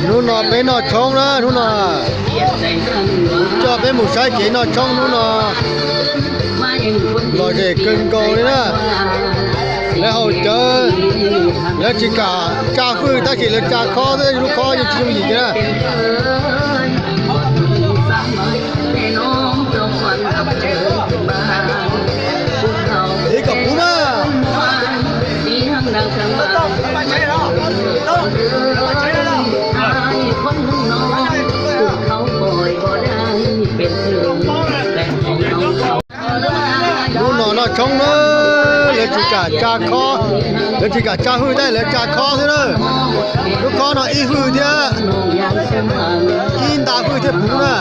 Hnub no peb noj tshoob na, hnub no kuv coj peb mus saib kev noj tshoob hnub no lom zem kawg nkaus li na. Lawv haus cawv, lawv tsis kam tsa hwj tab sis lawv tsa khob xwb, lub khob yeej tsis yooj yim kiag na. Ib kom puv mas. Hnub no noj tshoob na, lawv tsis kam tsa khob, lawv tsis kam tsa hwj tab lawv tsa khob xwb na. Lub khob no ib hwj thiab, ib nta hwj thiaj puv na.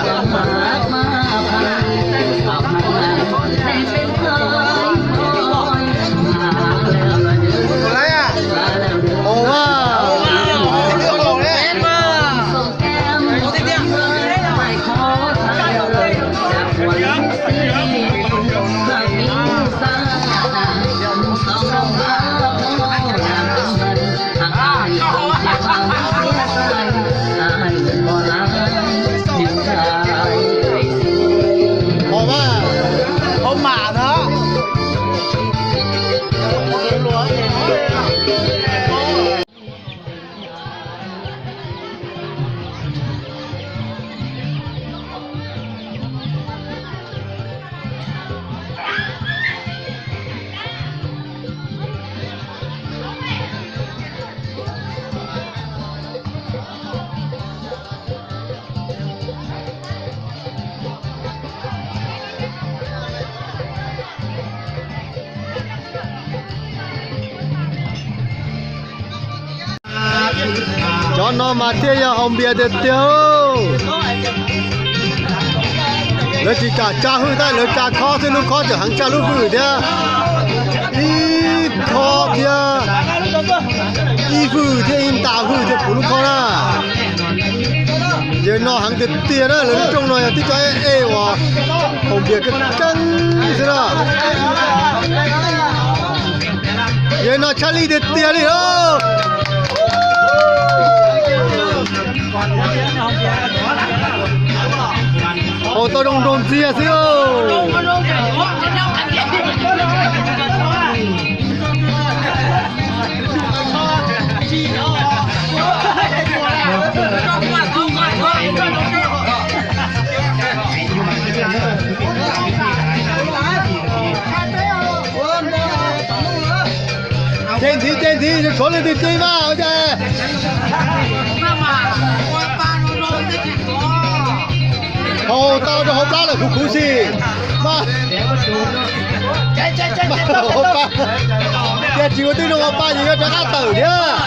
Cov no mas thiaj yog haus npias tiag tiag. Lawv tsis kam tsa hwj tab lawv tsa khob xwb, lub khob tseem heev tshaj lub hwj thiab. Ib khob thiab, ib hwj thiab ib nta hwj thiaj puv lub khob na. Yawg no heev tiag tiag na, lawv lub rooj no yog tib co ej ej uas haus npias keej keej xwb na. Yawg no tshaj lij tiag tiag li os. Haus tau zoo nroo ntxiag xwb. Ces ntxiv ces ntxiv, tshuav leej twg cia mas ua cas. Haus tau rau hauv plab lawm khuv khuv xim. Mas hauv pa, yog tsis ua tib zoo hauv pa ces yuav rov qab tawm thiab.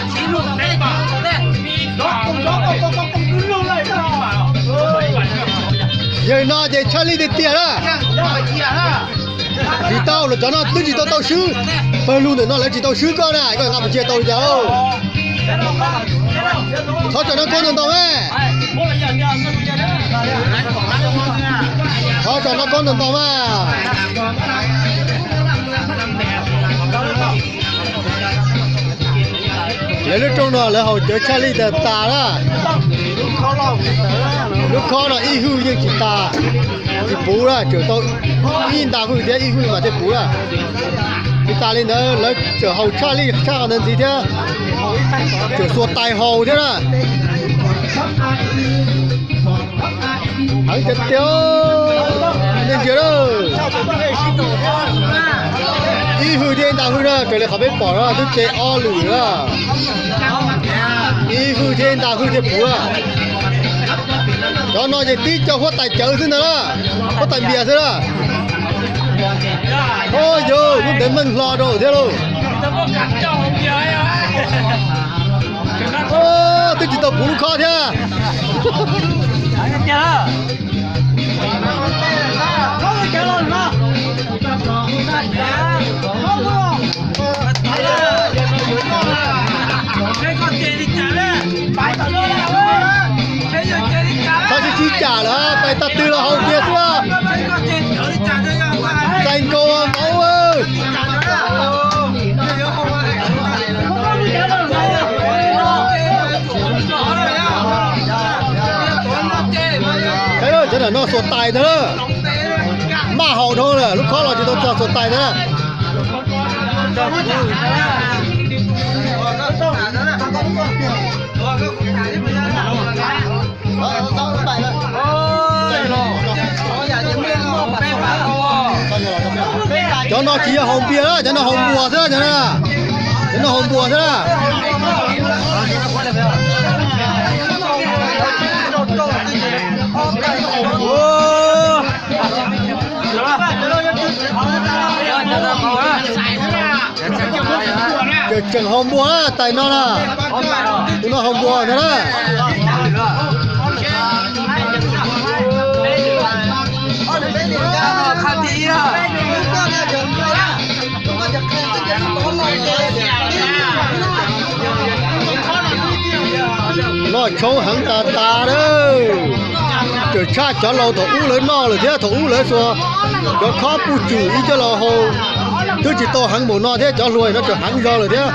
Yawg no ces tshaj lij tiag tiag na. Tsis tau, los cov no twb tsis tau tau swb. Pawg lug ntawm no lawv tsis tau swb koj na, koj nqa mus cia tau li cas. Thov tsom noj koob ntau ntau mas. Thov tsom noj koob ntau ntau mas. Lawv lub rooj no lawv haus cawv tshaj lij tas tas na. Lub khob no ib hwj yeej tsis tas, tsis puv na, tseem tau ib nta hwj thiab ib hwj mas thiaj puv na. Tsis tas li ntawd lawv tseem haus tshaj lij tshaj qhov ntawd ntxiv thiab, tseem xuas tais haus thiab na. Heev tiag tiag, nej ntsia lawm. Ib hwj thiab ib nta hwj na, raws li qhov peb pom na twb ce ob lwm na. Ib hwj thiab ib nta hwj thiaj puv na. Cov no ces tib co huab tais cawv xwb ntag na, huab tais npias xwb na. Ua yog lub ntev meej hlo rau thiab lauj. Twb tsis tau puv lub khob thiab. Txhob sib sib cam lawm, pais tag twg los haus kiag xwb. Txais nkaus npaum. Noj xuas tais ntag na. Maj haus dhau lawm, lub khob los tsis tau txog xuas tais ntag na. Cov no tsis yog haus npias na, cov no haus npuas xwb na, cov no haus npuas xwb na. Tseem haus npuas tais no na. Tus no haus npuas ntag na. Noj tshoob heev tas tas lawm. Tseem tshaj cov laus thaum ub lawv noj lawm thiab, thaum ub lawv xuas cov khob puj tswm ib coj los haus twb tsis tau heev npaum no thiab, cov hluas no tseem heev zog lawm thiab.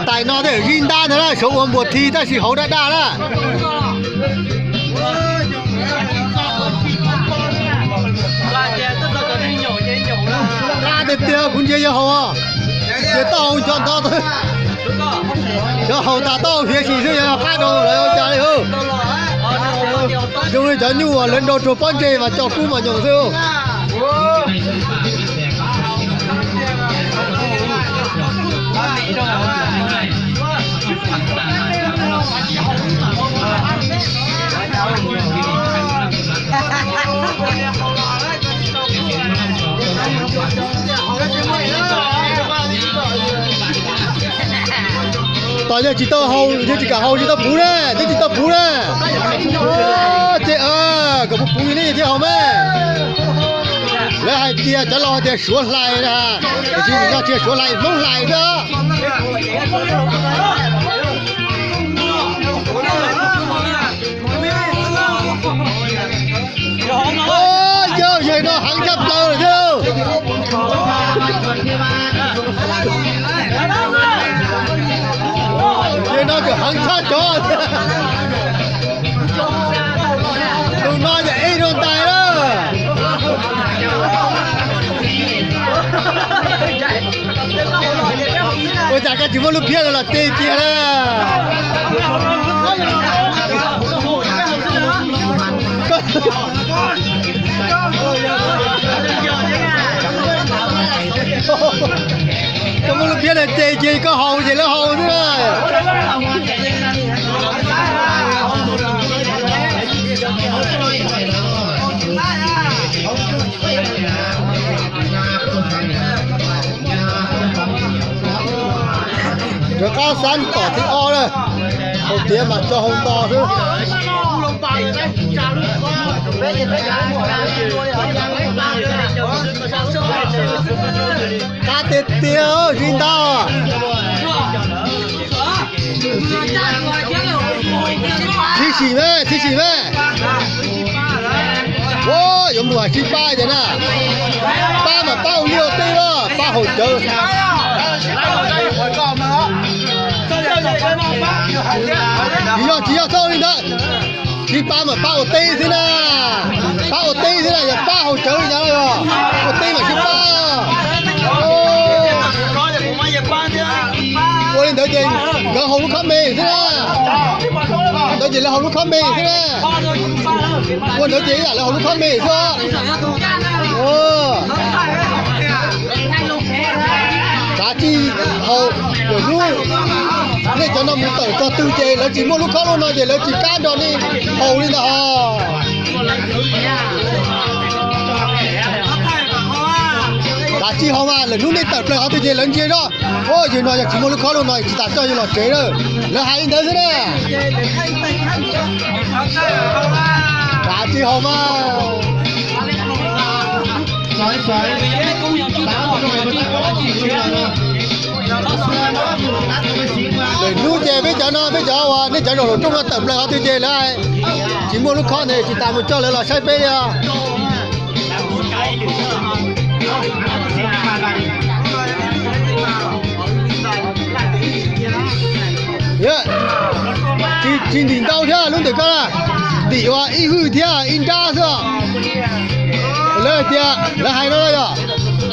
Tais no tej zaum zij ntab ntag na, sawv ua npuas thi tab sis hauv daj daj na. Qab tiag tiag, kuv ntsia yog haus, ces tau haus nco ntov, cov haus tas tau haus hiav sim xwb, yog qab rau lawv ua cas li. Zoo li cov nyuj uas lawv nrau rau pob ntseg mas coj kub mas nyoos xwb. Tos yog tsis tau haus, yog tsis kam haus tsis tau puv na, twb tsis tau puv na. Ces kom puv puv nej thiaj haus me. Lawv hais tias cov laus hais tias Suav hlais na, tiam sis nim no tsis yog Suav hlais, Hmoob hlais xwb. Yawg, yawg no heev tshaj plaws lawm thiab. Yawg no tseem heev tshaj cov thiab. Tus no ces ib rau ntais lawm. Ua cas koj tsis muab lub phiab los tes kiag na? Koj muab lub phiab no ces ces koj haus ces lawv haus xwb na. Rov qab xab tom thib ob na, haus tiav mas tso hau nto xwb. Qab tiag tiag, zij ntab. Txhib sim me, txhib sim me. Ua, yuav mus hais sib pab tias na, pab mas pab ua liaj ua teb los pab haus cawv. Tsis yog, tsis yog txhob li ntawd, sib pab mas pab ua teb xwb na, pab ua teb xwb na, yog pab haus cawv li cas los ua teb mas sib pab. Ua li ntawd ces nkawd haus lub khob me xwb na. Ntawd ces lawv haus lub khob me xwb na. Ua ntawd ces ib yam lawv haus lub khob me xwb. Kav tsij haus, lwm hnub nej cov no mus tawm txog twg ces lawv tsis muaj lub khob lub no ces lawv tsis kam nrog nej haus li ntawd os. Kav tsij haus mas lwm hnub nej tawm plaws qhov twg ces lawv ntsia zoj, o, yawg no yog tsis muaj lub khob lub no tsis tas coj yawg los tsev lawm. Lawv hais li ntawd xwb na. Kav tsij haus mas. Lwm hnub ces peb cov no, peb cov uas nej cov zaum rooj no tawm plaws qhov twg ces lawv tsis muaj lub khob ntawd tsis tas mus coj lawv los saib peb li os. Ib hwj thiab ib nrab xwb. Lawv tias, lawv hais no yog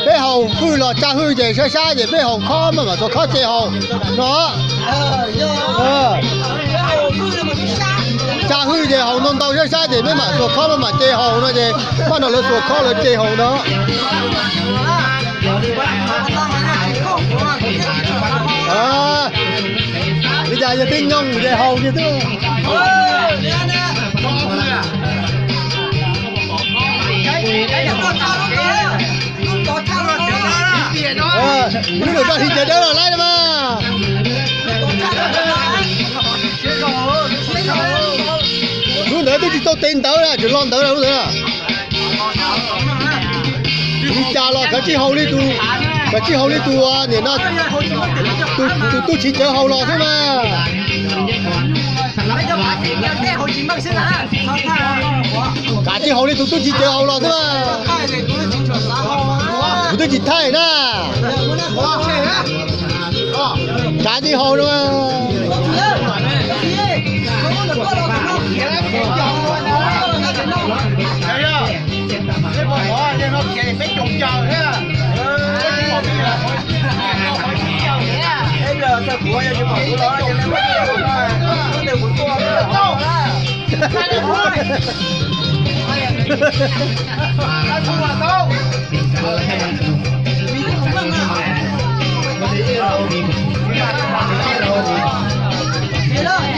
peb haus hwj los tsa hwj ces sab sab ces peb haus khob maj mam xuas khob ce haus no. Tsa hwj ces haus ntau ntau sab sab ces peb mam xuas khob maj mam ce haus no ces paj no lawv xuas khob lawv ce haus no. Li cas yog twb nyoog ces haus li xwb. Lub ntawm koj hliv cawv dawb los laib no mas. Lub ntawd twb tsis tau tev ntawv na, tseem lo ntawv na lub ntawd. Li cas los kav tsij haus li tus, kav tsij haus li tus niam no, tus tub txhiv cawv haus los xwb mas. Kav tsij haus li tus tub txhiv cawv haus los xwb mas. Kuv twb tsis thaij na. Kav tsij haus no.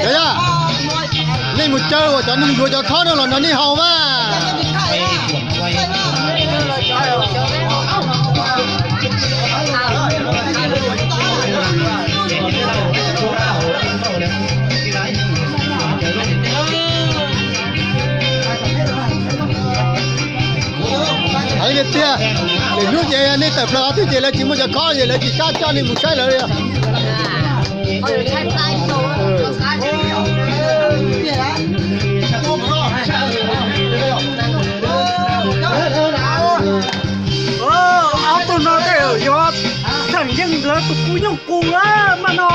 Cov yog, nej mus caw uas cov neeg yuav cov khob no los nrog nej haus mas. Hais tiag tiag, lwm hnub ces nej tawm plaws qhov twg ces lawv tsis muaj cov khob ces lawv tsis kam coj nej mus saib lawv li. Ob tug no tej zaum yuav tseem yeej lawv tus kub nyooj kub maj no.